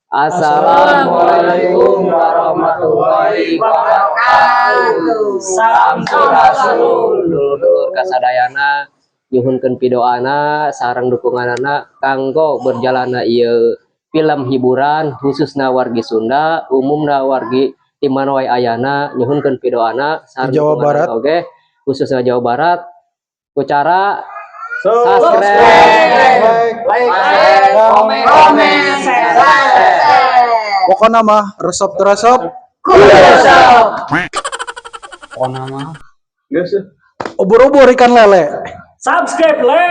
Assalamualaikum warahmatullahi wabarakatuh. Sampurasun. Dulur-dulur kasadayana, nyuhunkeun pidoana sareng dukunganana kanggo berjalanna ieu film hiburan, khususna wargi Sunda, umumna wargi di mana wae ayana, nyuhunkeun pidoana sareng Di Jawa dukunganana Barat. Oge khususna Jawa Barat ku cara subscribe, like, komen, komen, share. Pokoknya mah resep resep. Pokoknya mah. Geus. Ubur-ubur ikan lele. Subscribe le.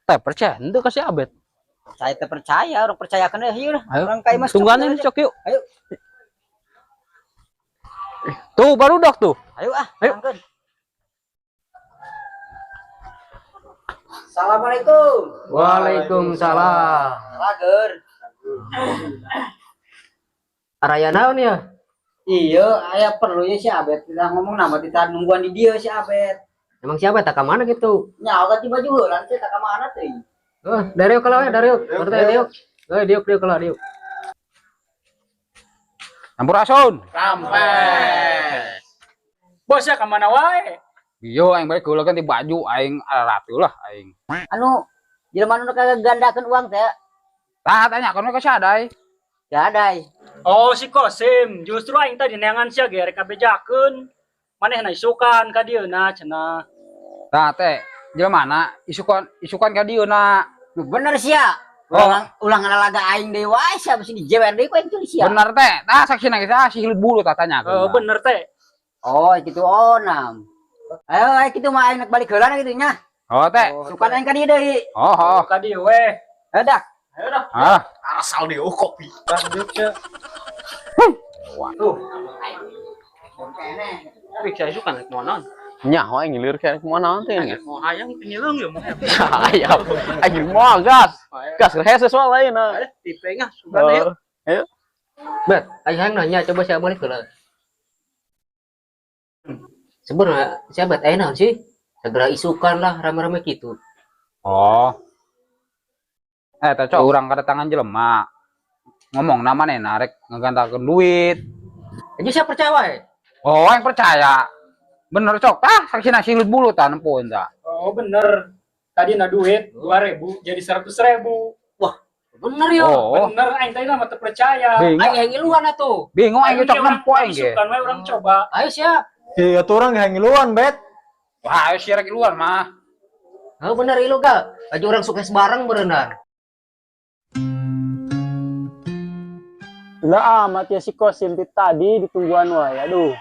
Teh percaya henteu ka si Abet. Saya teh percaya, orang percayakan deh, yuk lah. Ayo. Orang kayak Mas Tungguan Cok, ini cok yuk. Ayo. Tuh baru dok tuh. Ayo ah, Ayo. angkeun. Assalamualaikum. Waalaikumsalam. Lager. Araya naon ya? Iya, aya perlunya si Abet. Kita ngomong nama kita nungguan di dia si Abet. Emang siapa tak mana gitu? Nyawa ganti baju heula sih tak ka mana teh. Oh, Dario kalau ya, Dario. Berarti Dario. Eh, diuk diuk kalau diuk. Sampurasun. Rampes. Bos ya kemana wae? Iya aing balik heula ganti baju aing ratu lah aing. Anu jelema nu kagak gandakeun uang teh. Tah tanya kono ka sadai. Gadai. Oh si Kosim, justru aing tadi neangan sia ge rek kabejakeun. Manehna isukan ka dieu na cenah. Tah teh jelema mana isukan isukan ka dieu na. Nu bener sia. Oh. Ulang ulang ngalalaga aing deui wae sia bisi dijewer deui ku aing tulis sia. Bener teh. Tah saksina geus ah si hilut bulu tah tanya. Oh bener teh. Oh, gitu oh nam. Ayo ayo kitu mah aing nak balik heula na kitu nya. Oh teh. Sukan aing ka dieu deui. Oh oh. Ka dieu we. Ayo dak. Ayo dah. Ah. Asal deh, oh kopi. Lanjut ya. Tuh. Wih, saya suka naik monon. Nyaho aing ngilir kayak kemana teh ini. Mau hayang penyeleng ya mau. Ayam. Aing mau gas. Gas hese soal lain. Tipe ngah, sugan ayo. Ayo. Bet, ayo hayang nanya coba siapa balik heula. Sebenarnya siapa eh naon sih? Segera isukan lah rame-rame gitu. Oh. Eh, teh cok urang kedatangan jelema. Ngomong nama rek ngegantakeun duit. Aja siapa percaya wae? Oh, aing percaya. Bener cok, ah saksina silut bulu tah nempoeun tah. Oh bener. Tadi na duit 2000 jadi 100.000. Bener ya. Oh, Bener aing tadi mah teu percaya. bingung. Aing hayang ngiluan atuh. Bingung aing cok Aing nempo aing ge. Isukan we urang coba. Ayo siap. Iya tuh orang yang ngiluan bet. Wah, ayo sia rek luar mah. Oh bener ilu ga. Aja orang sukses bareng berenang. Lah amat ya si Kosim ti tadi ditungguan wae. Aduh.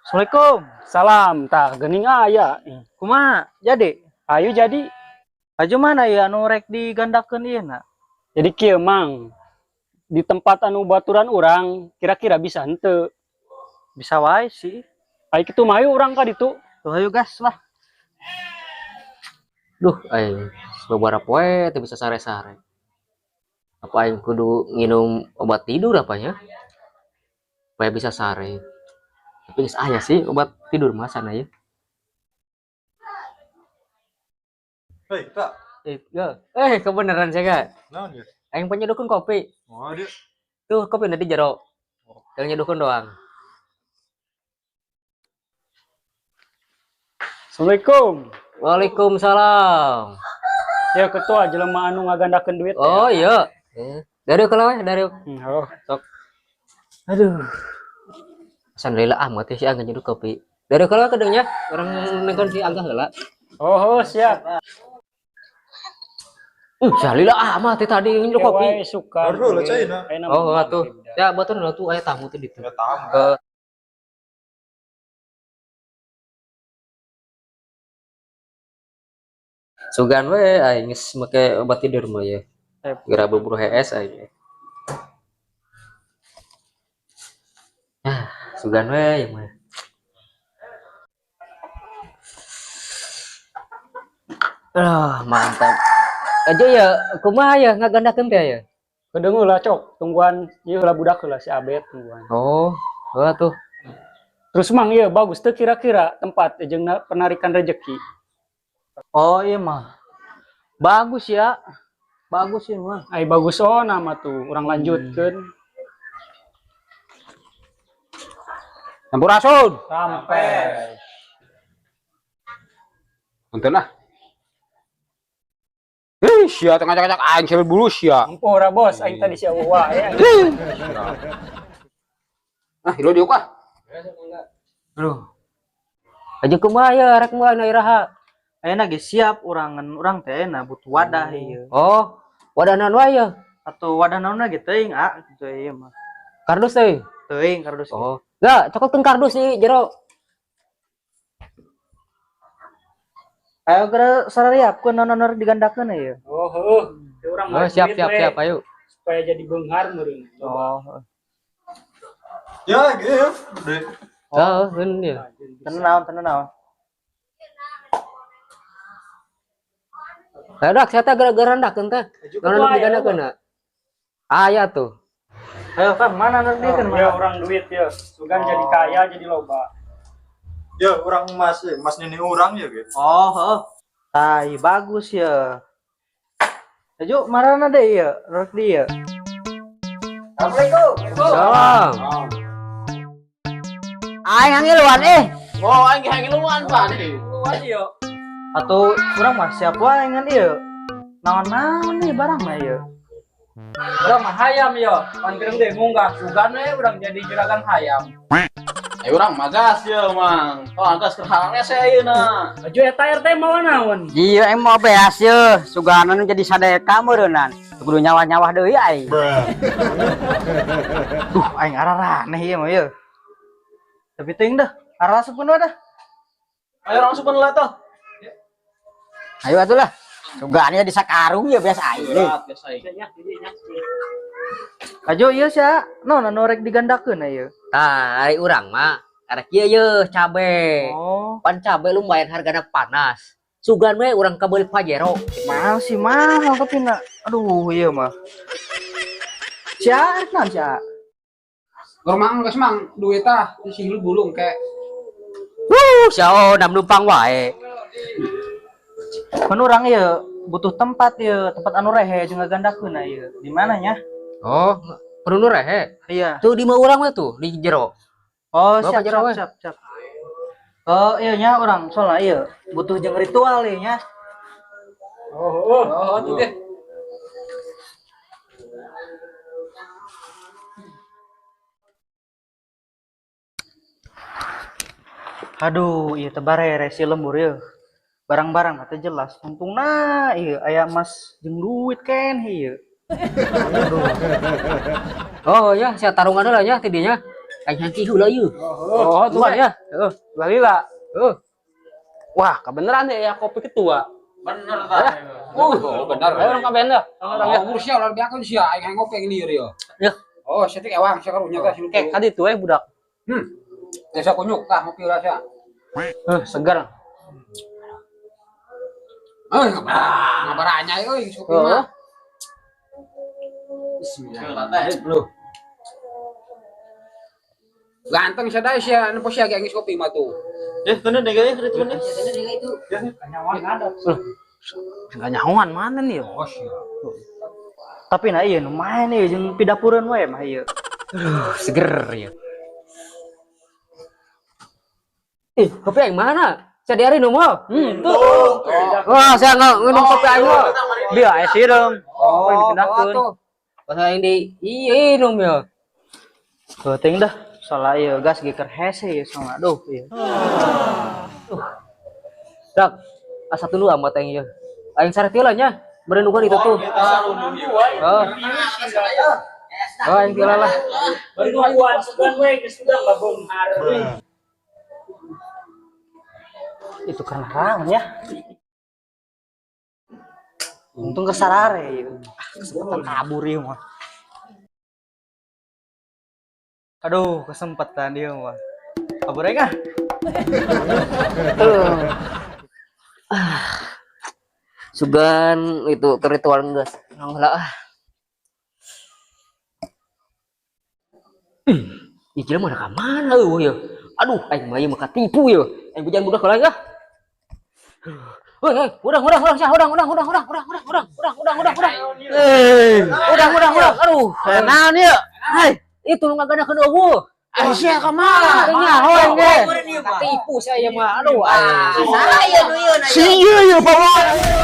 Assalamualaikum. Salam. Tah geuning aya. Kumaha? Jadi, Ayo jadi. aju mana ya anu rek digandakeun ieu na? Jadi kieu mang. Di tempat anu baturan urang kira-kira bisa henteu. Bisa wae sih. Ayo kitu mah ayo urang ka ditu. Tuh ayo gas lah. Duh, aing beberapa poe teu bisa sare-sare. Apa aing kudu nginum obat tidur apa ya? Supaya bisa sare. Tapi geus aya sih obat tidur mah sana ya. Hei, Kak. Eh, ga. Eh, kebenaran saya ga. Naon ya? Aing penyeduhkeun kopi. Oh, dia. Tuh kopi nanti jero. Yang nyeduhkeun doang. Assalamualaikum. Waalaikumsalam. Ya ketua jelema anu ngagandakeun duit. Oh iya. Eh, Dario kalau we, Dario. Oh. Sok. Aduh. Asan lila amat ya si Angga nyeduh kopi. Dario kalau kedengnya orang nengkon si Angga heula. Oh, oh siap. Salila amat teh tadi nyeduh kopi. Wae suka. Baru lah, cai, nah. Ayeuna Oh, mah atuh. Ya, batur lah tuh aya tamu tuh ditu. Ya tamu. Eh, Sugan we aing geus make obat tidur mah ya. Geura bubur hees aing. Ah, sugan we ieu mah. Ah, mantap. Aja ya, kumaha ya ngagandakeun teh ya? Kedengu lah cok, tungguan ieu lah budak lah si Abet tungguan. Oh, heuh tuh. Terus mang ieu bagus teu kira-kira tempat jeung penarikan rezeki. Oh iya mah. Bagus ya. Bagus ya mah. Ai bagus oh nama tuh, urang lanjutkeun. Sampurasun. Sampai. Punten ah. Ih, sia tengah ngajak-ngajak aing sambil bulu sia. Ora bos, aing tadi sia wae. Aing. Ah, lo diuk ah. Aduh. Aja kumaha ya rek moal na iraha? Ayeuna geus siap urang ngan urang teh na butuh wadah ieu. Oh, wadah naon wae ya? Atau wadah naon ge teuing ah kitu ieu mah. Kardus teh. Teuing kardus. Oh. Enggak, cokotkeun kardus di jero. Ayo geura sarariapkeun naon rek digandakeun ieu. Oh, heuh. Ya urang Oh, mah siap duit siap we, siap, ayo. Supaya jadi beunghar meureun. Oh, Ya, gitu. Deh. Oh, heun ya. tenan naon tenan naon. Ayo dak, saya teh gara-gara rendakeun teh. Naon anu digandakeun na? Aya tuh. Ayo Kang, mana rek dikeun Ya mana? orang duit ya, sugan jadi kaya jadi loba. Ya, orang emas, ya. Emas nini orang ya, gitu. Oh, heuh. Tai bagus ya. Ayo marana deh ya, rek di ya. Assalamualaikum. Salam. Aing ngiluan eh. Oh, aing ge ngiluan pan. Atau urang mah siap wae ngan ieu. Naon-naon nih barang mah ieu. Urang mah hayam yo, pan gereng deh munggah sugan we urang jadi juragan hayam. Ayo urang mah gas ye, Mang. Oh, gas keur halang rese ayeuna. Aju eta RT mau naon? Iya, aing mau beas ye. Suganan jadi sadeka meureunnan. Kudu nyawa-nyawa deui aing. Duh, aing araraneh ieu mah ieu. Tapi teuing dah, arasupkeun wae dah. Ayo langsung lah tuh. Ayo atuh lah. Sugan jadi sakarung ya beas aing. Berat gas aing. Ajo ieu sia, naon anu rek digandakeun ieu. Tah, ari urang mah arek ieu ye cabe. Oh, Pan cabe lumayan hargana panas. Sugan we urang kabeuli Pajero. mahal sih mahal tapi na aduh ieu mah. Sia rek naon sia? Gor mang geus mang duit ah sing lu bulung ke. Wuh, sia nam numpang wae. Kan urang ieu butuh tempat ieu, tempat anu rehe jeung ngagandakeun ieu. Di mana nya? Oh, perlu rehe. Iya. Tuh di mah urang we tuh di jero. Oh, Bawa siap ke jero siap we. siap siap. Oh, iya nya urang soalnya ieu butuh jeung ritual ieu nya. Oh, Oh, tuh deh. Aduh, ieu teh barere si lembur ieu. Barang-barang mah teu jelas. Untungna ieu aya emas jeung duit ken ieu. Oh ya, sia tarungan heula nya ti dinya. Aing hangki heula ieu. Oh, tuh Tuan ya. ya. Heeh. Balila. Heeh. Wah, kebeneran ya, ya kopi ketua. Bener tah. Oh, bener. Ayo urang kabeh dah. Urang ya. Oh, urus sia ulah beakeun sia aing hayang ngopi lieur yo. Ya. Oh, sia teh ewang sia karunya teh Oke, kadi tuh eh budak. Hmm. Desa kunyuk tah ngopi ulah sia. Segar. Eh, ngabaranya euy kopi Heeh. mah. Bismillah. Ganteng sia dae sia, nempo sia ge geus kopi mah tuh. Eh, bener deh, guys, ritualnya. Enggak nyahoan mana nih yo. Oh, sia. Tapi na ieu nu maen ieu jeung pidapureun wae mah ieu. Seger ya. Ih, kopi aing mana? Sia diari nu mah. Hmm, tuh. Wah, saya nggak nginum kopi aing mah. Dia aya sireum. Oh, dipindahkeun. tuh. Pas aing di iya minum ya. Heuh teuing dah. Soalnya ieu gas ge keur hese ieu soalnya aduh ieu. Dak, asa tulu amat aing ieu. Aing sare teu lah nya. Merenungkan itu tuh. Oh. Oh, aing teu lah. Baru nungguan sugan we geus sudah beunghar. Itu karena raon ya. Untung kesarare ieu. Ah, kesempatan kabur ieu mah. Aduh, kesempatan dia mah. Kabur aja kah? Sugan itu ke ritual geus. Urang heula ah. Ih, ieu jelema mah ka mana eueuh ye? Aduh, aing mah ieu mah katipu ye. Aing bejaan budak heula ah. Hei, hei, urang, urang, urang, sia, urang, urang, urang, urang, urang, urang, urang, urang, urang, urang, urang. Urang, urang, urang, aduh. Naon ieu? Hai, itu nu ngaganakeun eueuh. Ai sia ka mana? Teu nyaho aing ge. Katipu saya mah, aduh. Aing. Salah ieu nu ieu na. Si ieu ieu paman.